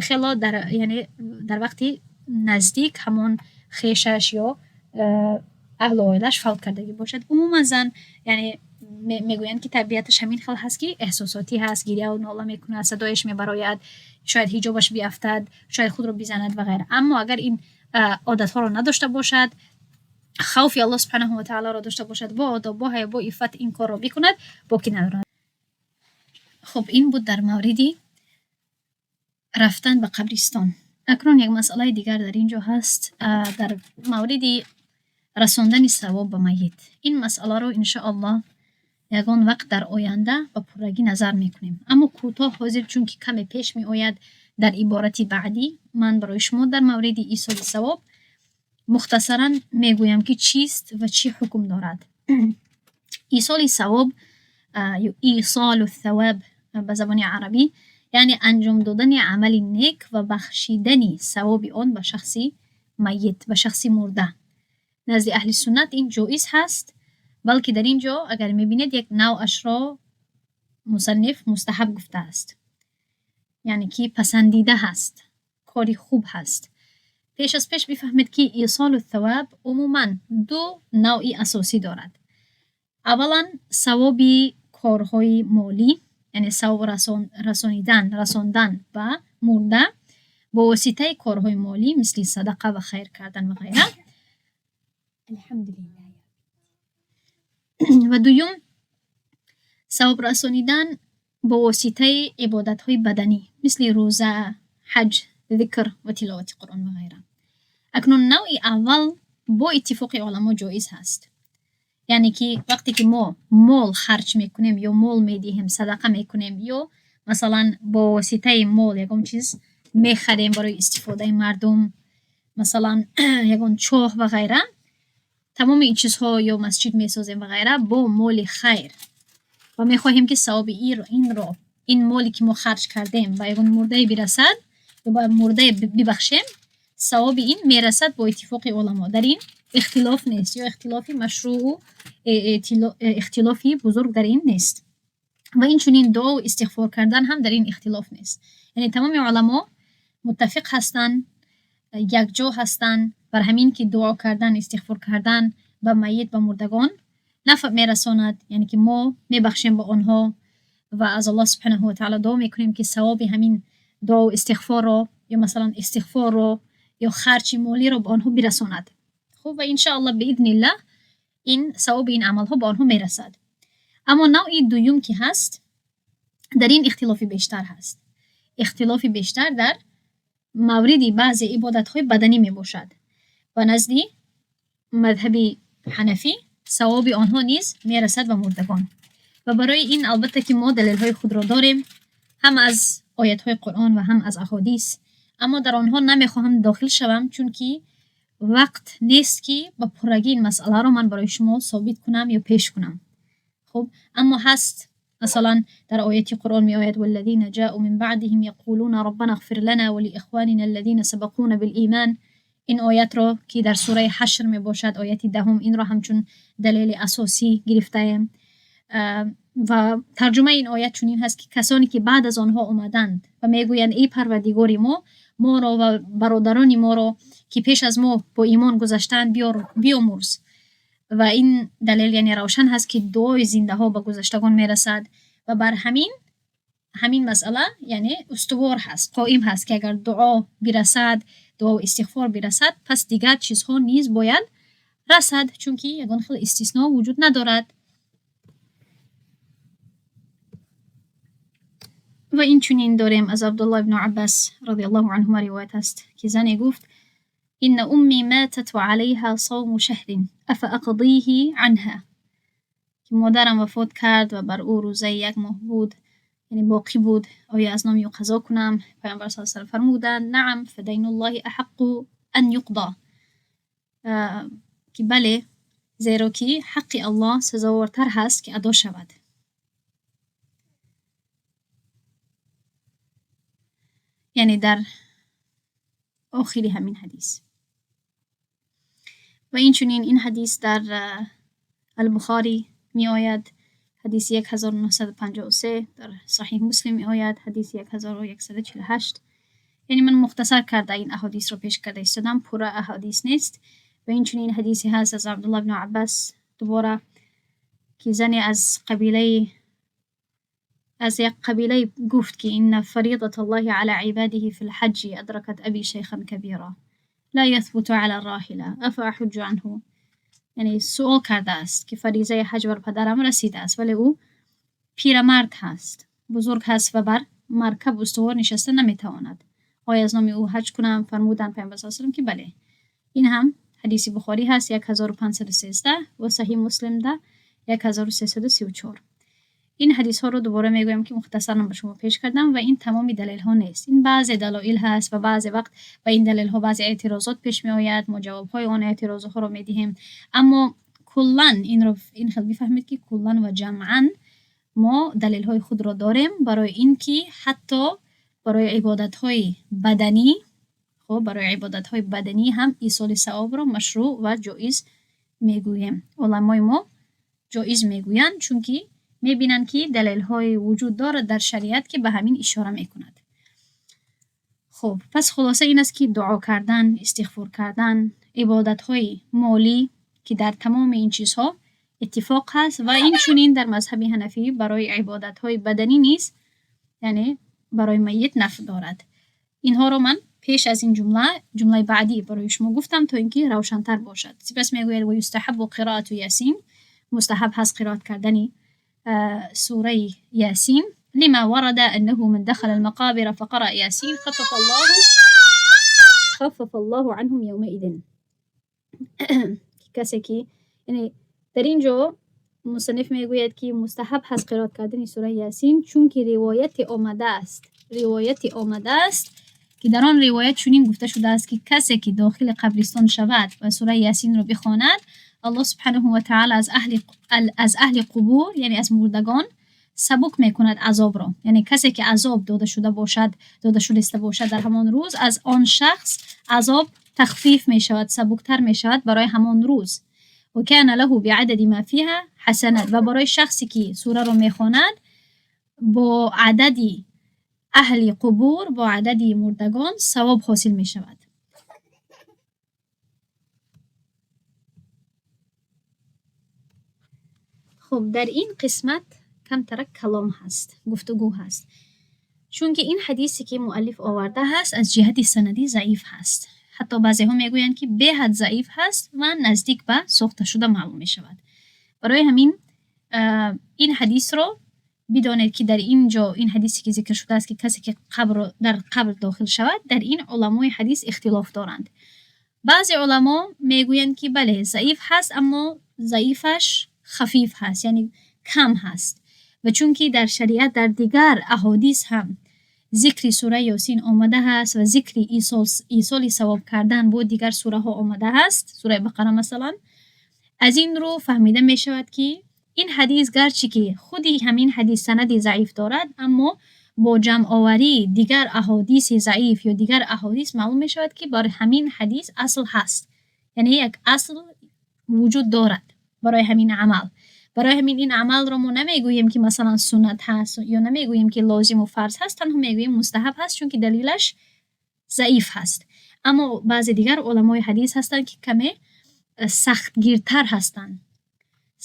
хело дар, яъне дар вақти наздик ҳамон хешаш ё аҳлу оилааш фавт кардагӣ бошад. Умуман зан, яъне мегӯянд, ки табиаташ ҳамин хел ҳаст, ки эҳсосотӣ ҳаст, гиряу нола мекунад, садояш мебарояд, шояд ҳиҷобаш биафтад, шояд худро бизанад ва ғайра. Аммо агар ин одатҳоро надошта бошад, хавфи Аллоҳ субҳанаҳу ва таолоро дошта бошад, бо одоб, бо ҳаё, бо иффат ин корро бикунад, боки надорад. Хуб, ин буд дар мавриди рафтан ба қабристон. Акнун як масъалаи дигар дар ин ҷо ҳаст, дар мавриди расондани савоб ба майит. Ин масъаларо иншоаллоҳ ягон вақт дар оянда ба пуррагӣ назар мекунем. Аммо кӯтоҳ ҳозир, чунки каме пеш меояд дар иборати баъдӣ, ман барои шумо дар мавриди исоли савоб мухтасаран мегӯям, ки чист ва чӣ ҳукм дорад. Исоли савоб ё исолу савоб ба забони арабӣ, яъне анҷом додани амали нек ва бахшидани савоби он ба шахси майит, ба шахси мурда. Назди аҳли суннат ин ҷоиз ҳаст, балки дар ин ҷо агар мебинед, як навъашро мусанниф мустаҳаб гуфтааст. Яъне ки пасандида ҳаст, кори хуб ҳаст. Пеш аз пеш бифаҳмед, ки исолу савоб умуман ду навъи асосӣ дорад. Аввалан, савоби корҳои молӣ, яъне савоб расонидан, расондан ба мурда бо воситаи корҳои молӣ, мисли садақа ва хайр кардан ва ғайра. Ва дуюм, савоб расонидан бо воситаи ибодатҳои баданӣ, мисли рӯза, ҳаҷ, зикр ва тиловати Қуръон ва ғайра. Акнун навъи аввал бо иттифоқи уламо ҷоиз ҳаст. Яъне ки вақте ки мо мол харҷ мекунем ё мол медиҳем, садақа мекунем ё масалан бо воситаи мол ягон чиз мехарем барои истифодаи мардум, масалан ягон чоҳ ва ғайра, тамоми ин чизҳо ё масҷид месозем ва ғайра бо моли хайр ва мехоҳем, ки савоби инро, ин моле, ки мо харҷ кардем, ба ягон мурдае бирасад ё ба мурдае бибахшем, савоби ин мерасад бо иттифоқи уламо. Дар ин ихтилоф нест ё ихтилофи машрӯъу ихтилофи бузург дар ин нест. Ва инчунин дуову истиғфор кардан ҳам дар ин ихтилоф нест. Яъне тамоми уламо муттафиқ ҳастанд, якҷо ҳастанд бар ҳамин, ки дуо кардан, истиғфор кардан ба майит, ба мурдагон нафъ мерасонад, яъне ки мо мебахшем ба онҳо ва аз Аллоҳ субҳанаҳу ва таъоло дуо мекунем, ки савоби ҳамин дуову истиғфорро ё масалан истиғфорро ё харҷи молиро ба онҳо бирасонад. Хуб, ва иншоаллоҳ биизниллаҳ ин савоби ин амалҳо ба онҳо мерасад. Аммо навъи дуюм ки ҳаст, дар ин ихтилофи бештар ҳаст. Ихтилофи бештар дар мавриди баъзе ибодатҳои баданӣ мебошад. Ба назди мазҳаби ҳанафӣ савоби онҳо низ мерасад ба мурдагон. Ва барои ин албатта ки мо далелҳои худро дорем, ҳам аз оятҳои Қуръон ва ҳам аз аҳодис, аммо дар онҳо намехоҳам дохил шавам, чунки вақт нест, ки ба пуррагӣ ин масъаларо ман барои шумо собит кунам ё пеш кунам. Хуб, аммо ҳаст, масалан дар ояти Қуръон меояд: валлазина ҷаъу мин баъдиҳим яқулуна роббана иғфир лана ва лиихванина аллазина сабақуна билиман. Ин оятро, ки дар сураи Ҳашр мебошад, ояти 10-ум, инро ҳамчун далели асосӣ гирифтаем. Ва тарҷумаи ин оят чунин ҳаст, ки касоне, ки баъд аз онҳо омаданд ва мегӯянд: эй Парвардигори мо, моро ва бародарони моро, ки пеш аз мо бо имон гузаштаанд, биёмурз. Ва ин далел яъне равшан ҳаст, ки дуои зиндаҳо ба гузаштагон мерасад ва бар ҳамин масъала яъне устувор ҳаст, қоим ҳаст, ки агар дуо бирасад, дуову истиғфор бирасад, пас дигар чизҳо низ бояд расад, чунки ягон хел истисно вуҷуд надорад. Ва инчунин дорем аз Абдуллоҳ ибну Аббас радиаллоҳу анҳума ривоят аст, ки зане гуфт: инна умми матат ва алайҳа савму шаҳрин афа ақдиҳи анҳа, ки модарам вафот кард ва бар ӯ рӯзаи як моҳ буд, яъне боқӣ буд, оё аз номи ӯ қазо кунам? Паёмбар саллаллоҳу алайҳи васаллам фармуданд: наам, фадайнуллоҳи аҳаққу ан юқзо, ки бале, зеро ки ҳаққи Аллоҳ сазовортар ҳаст, ки адо шавад. Яъне дар охири ҳамин ҳадис. Ва инчунин ин ҳадис дар Албухорӣ меояд, ҳадиси 1953, дар Саҳеҳ Муслим меояд, ҳадиси 1148. Яъне ман мухтасар карда ин аҳодисро пеш карда истодам, пурра аҳодис нест. Ва инчунин ҳадисе ҳаст аз Абдуллоҳ ибни Аббас дубора, ки зане аз як қабилае гуфт, ки инна фаридаталлоҳи ала ибадиҳи фил ҳаҷҷи адракат аби шайхан кабира ла ясбуту ала роҳила афа аҳуҷҷу анҳу. Яъне суол кардааст, ки фаризаи ҳаҷ бар падарам расидааст, вале ӯ пирамард ҳаст, бузург ҳаст ва бар маркаб устувор нишаста наметавонад. Оё аз номи ӯ ҳаҷ кунам? Фармуданд Паёмбар саллаллоҳу алайҳи васаллам, ки бале. Ин ҳам ҳадиси Бухорӣ ҳаст, 1513, ва Саҳеҳ Муслимда 1334. Ин ҳадисҳоро дубора мегӯям, ки мухтасаран ба шумо пеш кардам, ва ин тамоми далелҳо нест. Ин баъзе далоил ҳаст ва баъзе вақт ба ин далелҳо баъзе эътирозот пеш меояд, мо ҷавобҳои он эътирозҳоро медиҳем. Аммо куллан инро ин хел бифаҳмед, ки куллан ва ҷамъан мо далелҳои худро дорем барои ин ки ҳатто барои ибодатҳои баданӣ, хуб, барои ибодатҳои баданӣ ҳам исоли савобро машрӯъ ва ҷоиз мегӯем. Уламои мо ҷоиз мегӯянд, чунки мебинанд, ки далелҳое вуҷуд дорад дар шариат, ки ба ҳамин ишора мекунад. Хуб, пас хулоса ин аст, ки дуо кардан, истиғфор кардан, ибодатҳои молӣ, ки дар тамоми ин чизҳо иттифоқ ҳаст, ва инчунин дар мазҳаби ҳанафӣ барои ибодатҳои баданӣ низ, яъне барои майит нафъ дорад. Инҳоро ман пеш аз ин ҷумла, ҷумлаи баъдӣ барои шумо гуфтам, то ин ки равшантар бошад. Сипас мегӯяд: ва юстаҳаббу қироату Ясин, мустаҳаб ҳаст қироат кардани сураи Ясин, лима варада аннаҳу ман дахала алмақобира фақараа Ясин хаффафа Аллоҳу анҳум явмаидин. Касе ки, яъне дар ин ҷо мусанниф мегӯяд, ки мустаҳаб ҳаст қироат кардани сураи Ясин, чунки ривояте омадааст, ки дар он ривоят чунин гуфта шудааст, ки касе ки дохили қабристон шавад ва сураи Ясинро бихонад, Аллоҳ субҳанаҳу ва таъала аз аҳли қубур, яъне аз мурдагон сабук мекунад азобро. Яъне касе ки азоб дода шуда бошад, дода шудаиста бошад дар ҳамон рӯз, аз он шахс азоб тахфиф мешавад, сабуктар мешавад барои ҳамон рӯз. Ва кана лаҳу биадади ма фиҳа ҳасанат, ва барои шахсе ки сураро мехонад, бо адади аҳли қубур, бо адади мурдагон савоб ҳосил мешавад. Хуб, дар ин қисмат камтарак калом ҳаст, гуфтугӯ ҳаст. Чунки ин ҳадисе, ки муаллиф оварда ҳаст, аз ҷиҳати санадӣ заиф ҳаст. Ҳатто баъзеҳо мегӯянд, ки беҳад заиф ҳаст ва наздик ба сохташуда маълум мешавад. Барои ҳамин ин ҳадисро бидонед, ки дар ин ҷо ин ҳадисе, ки зикр шудааст, ки касе ки қабрро дар қабр дохил шавад, дар ин уламои ҳадис ихтилоф доранд. Баъзе уламо мегӯянд, ки бале, заиф ҳаст, аммо заифаш хафиф ҳаст, яъне кам ҳаст. Ва чунки дар шариат дар дигар аҳодис ҳам зикри сураи Ёсин омада ҳаст ва зикри исоли савоб кардан бо дигар сураҳо омада ҳаст, сураи Бақара масалан, аз ин рӯ фаҳмида мешавад, ки ин ҳадис, гарчи ки худи ҳамин ҳадис санади заиф дорад, аммо бо ҷамъоварии дигар аҳодиси заиф ё дигар аҳодис маълум мешавад, ки бар ҳамин ҳадис асл ҳаст. Яъне як асл вуҷуд дорад барои ҳамин амал. Барои ҳамин ин амалро мо намегӯем, ки масалан суннат ҳаст, ё намегӯем, ки лозиму фарз ҳаст, танҳо мегӯем мустаҳаб ҳаст, чунки далилаш заиф ҳаст. Аммо баъзе дигар уламои ҳадис ҳастанд, ки каме сахтгиртар ҳастанд,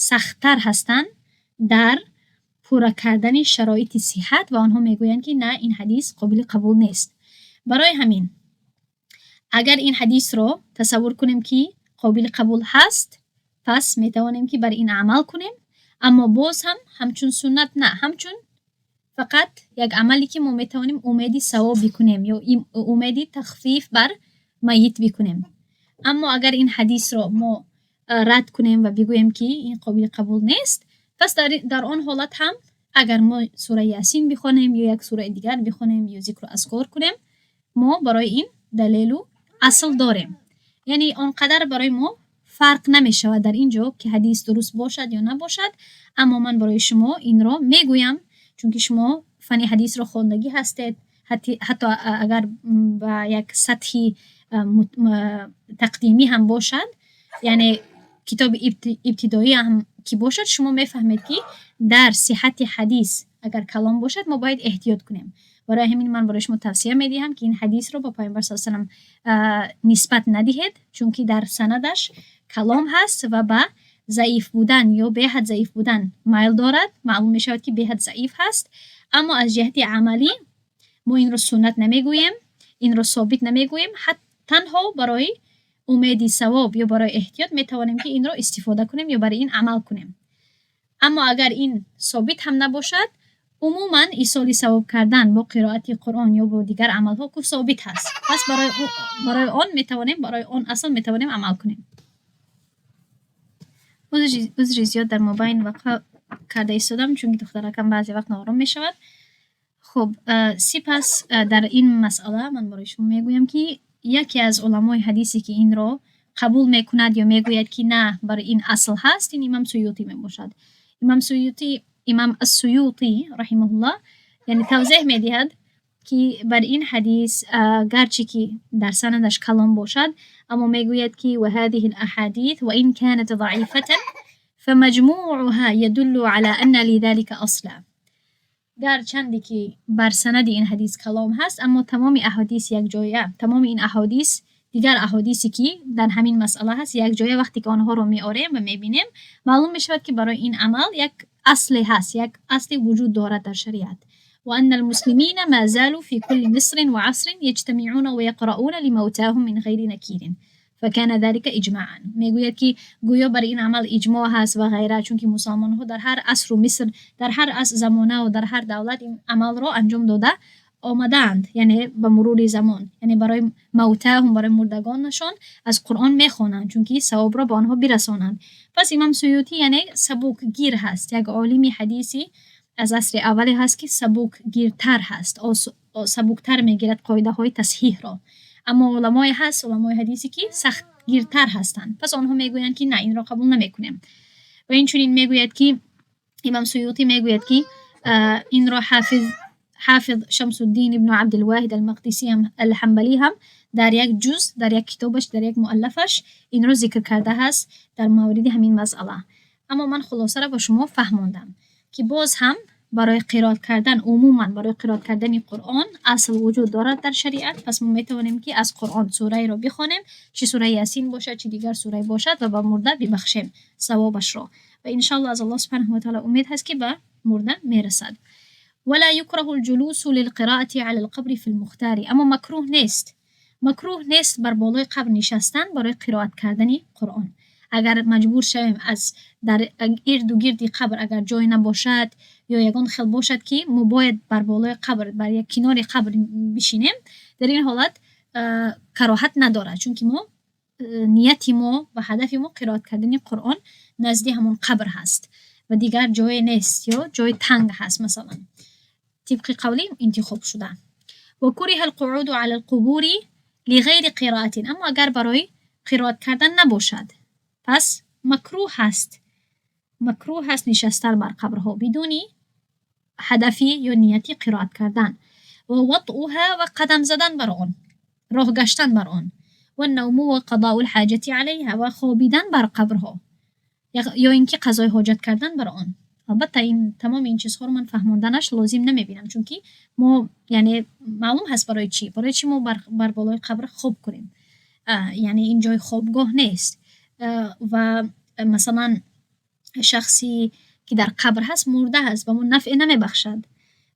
сахттар ҳастанд дар пурра кардани шароити сиҳҳат, ва онҳо мегӯянд, ки на, ин ҳадис қобили қабул нест. Барои ҳамин агар ин ҳадисро тасаввур кунем, ки қобили қабул ҳаст, пас метавонем, ки бар ин амал кунем, аммо боз ҳам ҳамчун суннат на, ҳамчун фақат як амале, ки мо метавонем умеди савоб бикунем ё умеди тахфиф бар майит бикунем. Аммо агар ин ҳадисро мо рад кунем ва бигӯем, ки ин қобили қабул нест, Пас дар он ҳолат ҳам агар мо сураи Ясин бихонем ё як сураи дигар бихонем ё зикру азкор кунем, мо барои ин далелу асл дорем. Яъне он қадар барои мо фарқ намешавад дар ин ҷо, ки ҳадис дуруст бошад ё набошад, аммо ман барои шумо инро мегӯям, чунки шумо фанни ҳадисро хондагӣ ҳастед, ҳатто агар ба як сатҳи тақдимӣ ҳам бошад, яъне китоби ибтидоӣ ҳам ки бошад, шумо мефаҳмед, ки дар сиҳати ҳадис агар калом бошад, мо бояд эҳтиёт кунем. Барои ҳамин ман барои шумо тавсия медиҳам, ки ин ҳадисро ба Паёмбар саллаллоҳу алайҳи васаллам нисбат надиҳед, чунки дар санадаш калом ҳаст ва ба заиф будан ё беҳад заиф будан майл дорад. Маълум мешавад, ки беҳад заиф ҳаст, аммо аз ҷиҳати амалӣ мо инро суннат намегӯем, инро собит намегӯем, танҳо барои умеди савоб ё барои эҳтиёт метавонем, ки инро истифода кунем ё барои ин амал кунем. Аммо агар ин собит ҳам набошад, умуман исоли савоб кардан бо қироати Қуръон ё бо дигар амалҳо ку собит ҳаст. Пас барои он метавонем, барои он асл метавонем амал кунем. Узри зиёд, дар мобайн вақфа карда истодам, чунки духтаракам баъзе вақт ноором мешавад. Хуб, сипас дар ин масъала ман барои шумо мегӯям, ки яке аз уламои ҳадисе, ки инро қабул мекунад ё мегӯяд, ки на, барои ин асл ҳаст, ин Имам Суютӣ мебошад. Имам Суютӣ, Имам Ассуютӣ раҳимаҳуллоҳ, яъне тавзеҳ медиҳад, ки бар ин ҳадис, гарчи ки дар санадаш калом бошад, аммо мегӯяд, ки وهذه الأحاديث وإن كانت ضعيفة فمجموعها يدل على أن لذلك أصلا. Гарчанде ки бар санади ин ҳадис калом ҳаст, аммо тамоми аҳодис якҷоя, тамоми ин аҳодис, дигар аҳодисе, ки дар ҳамин масъала ҳаст, якҷоя вақте ки онҳоро меорем ва мебинем, маълум мешавад, ки барои ин амал як асле ҳаст, як асле вуҷуд дорад дар шариат. وأن المسلمين ما زالوا في كل مصر وعصر يجتمعون ويقرؤون لموتاهم من غير نكير فكان ذلك إجماعا. Мегӯяд, ки гӯё бар ин амал иҷмоъ ҳаст ва ғайра, чунки мусалмонҳо дар ҳар асру миср, дар ҳар замонаву дар ҳар давлат ин амалро анҷом дода омадаанд, яъне ба мурури замон, яъне барои мавтаҳум, барои мурдагонашон аз Қуръон мехонанд, чунки савобро ба онҳо бирасонанд. Пас Имам Суютӣ яъне сабукгир ҳаст, як олими ҳадиси аз асри аввале ҳаст, ки сабукгиртар ҳаст, сабуктар мегирад қоидаҳои тасҳиҳро. Аммо уламое ҳаст, уламои ҳадисе, ки сахтгиртар ҳастанд. Пас онҳо мегӯянд, ки на, инро қабул намекунем. Ва инчунин мегӯяд, ки Имам Суютӣ мегӯяд, ки инро ҳофиз Шамсуддин ибну Абдулвоҳид Алмақдисӣ Алҳамбалӣ ҳам дар як ҷуз, дар як китобаш, дар як муаллафаш инро зикр кардааст дар мавриди ҳамин масъала. Аммо ман хулосаро ба шумо фаҳмондам, ки боз ҳам барои қироат кардан, умуман барои қироат кардани Қуръон асл вуҷуд дорад дар шариат. Пас мо метавонем, ки аз Қуръон сураеро бихонем, чӣ сураи Ясин бошад, чӣ дигар сурае бошад, ва ба мурда бибахшем савобашро. Ва иншоаллоҳ аз Аллоҳ субҳанаҳу ва таъоло умед ҳаст, ки ба мурда мерасад. ولا يكره الجلوس للقراءة على القبر في المختار. Аммо макрӯҳ нест, макрӯҳ нест бар болои қабр нишастан барои қироат кардани Қуръон. Агар маҷбур шавем, аз дар ирду гирди қабр агар ҷой набошад ё ягон хел бошад, ки мо бояд бар болои қабр, бар як кинори қабр бишинем, дар ин ҳолат кароҳат надорад, чунки мо нияти мо ва ҳадафи мо қироат кардани Қуръон назди ҳамон қабр ҳаст ва дигар ҷое нест ё ҷои танг ҳаст, масалан, тибқи қавли интихобшуда. وكره القعود على القبور لغير قراءة. Аммо агар барои қироат кардан набошад, пас макрӯҳ ҳаст, макрӯҳ ҳаст нишастан бар қабрҳо бидуни ҳадафи ё нияти қироат кардан, ووطؤها, ва қадам задан бар он, роҳ гаштан бар он, والنوم وقضاء الحاجة عليها, ва хобидан бар қабрҳо ё ин ки қазои ҳоҷат кардан бар он. Албатта, ин тамоми ин чизҳоро ман фаҳмонданаш лозим намебинам, чунки мо яъне маълум ҳаст, барои чӣ мо бар болои қабр хоб кунем. Яъне ин ҷои хобгоҳ нест ва масалан шахсе ки дар қабр ҳаст, мурда ҳаст, ба мо нафъе намебахшад.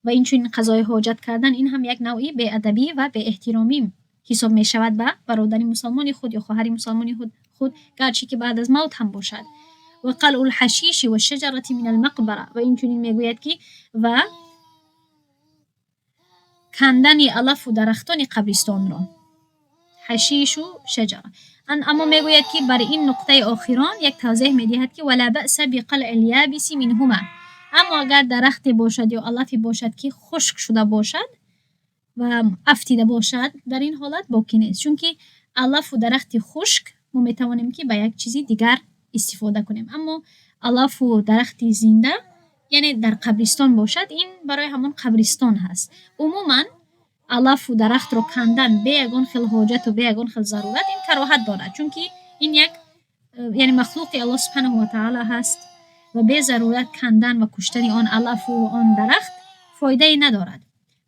Ва инчунин қазои ҳоҷат кардан, ин ҳам як навъи беадабӣ ва беэҳтиромӣ ҳисоб мешавад ба бародари мусалмони худ ё хоҳари мусалмони худ, гарчи ки баъд аз мавт ҳам бошад. وقلع الحشيش والشجرة من المقبرة. Ва инчунин мегӯяд, ки ва кандани алафу дарахтони қабристонро, حشيش و شجرة. Аммо мегӯяд, ки бар ин нуқтаи охирон як тавзеҳ медиҳад, ки ولا بأس بقلع اليابس منهما. Аммо агар дарахте бошад ё алафе бошад, ки хушк шуда бошад ва афтида бошад, дар ин ҳолат боке нест, чунки алафу дарахти хушк мо метавонем, ки ба як чизи дигар истифода кунем. Аммо алафу дарахти зинда, яъне дар қабристон бошад, ин барои ҳамон қабристон ҳаст. Умуман алафу дарахтро кандан бе ягон хел ҳоҷату бе ягон хел зарурат ин кароҳат дорад, чунки ин як, яъне, махлуқи Аллоҳ субҳанаҳу ва таъала ҳаст ва бе зарурат кандан ва куштани он алафу он дарахт фоидае надорад.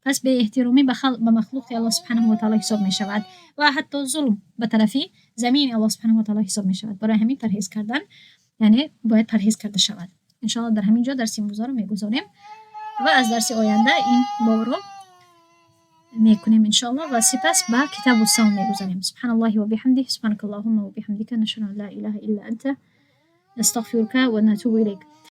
Пас беэҳтиромӣ ба махлуқи Аллоҳ субҳанаҳу ва таъала ҳисоб мешавад ва ҳатто зулм ба тарафи замини Аллоҳ субҳанаҳу ва таъала ҳисоб мешавад. Барои ҳамин парҳез кардан, яъне бояд парҳез карда шавад. Иншоалло, дар ҳамин ҷо дарси имрӯзаро мегузорем ва аз дарси оянда ин бобро мекунем, иншоалло, ва сипас ба китобу савм мегузарем. سبحان الله وبحمده، سبحانك اللهم وبحمدك، نشهد أن لا إله إلا أنت، نستغفرك ونتوب إليك.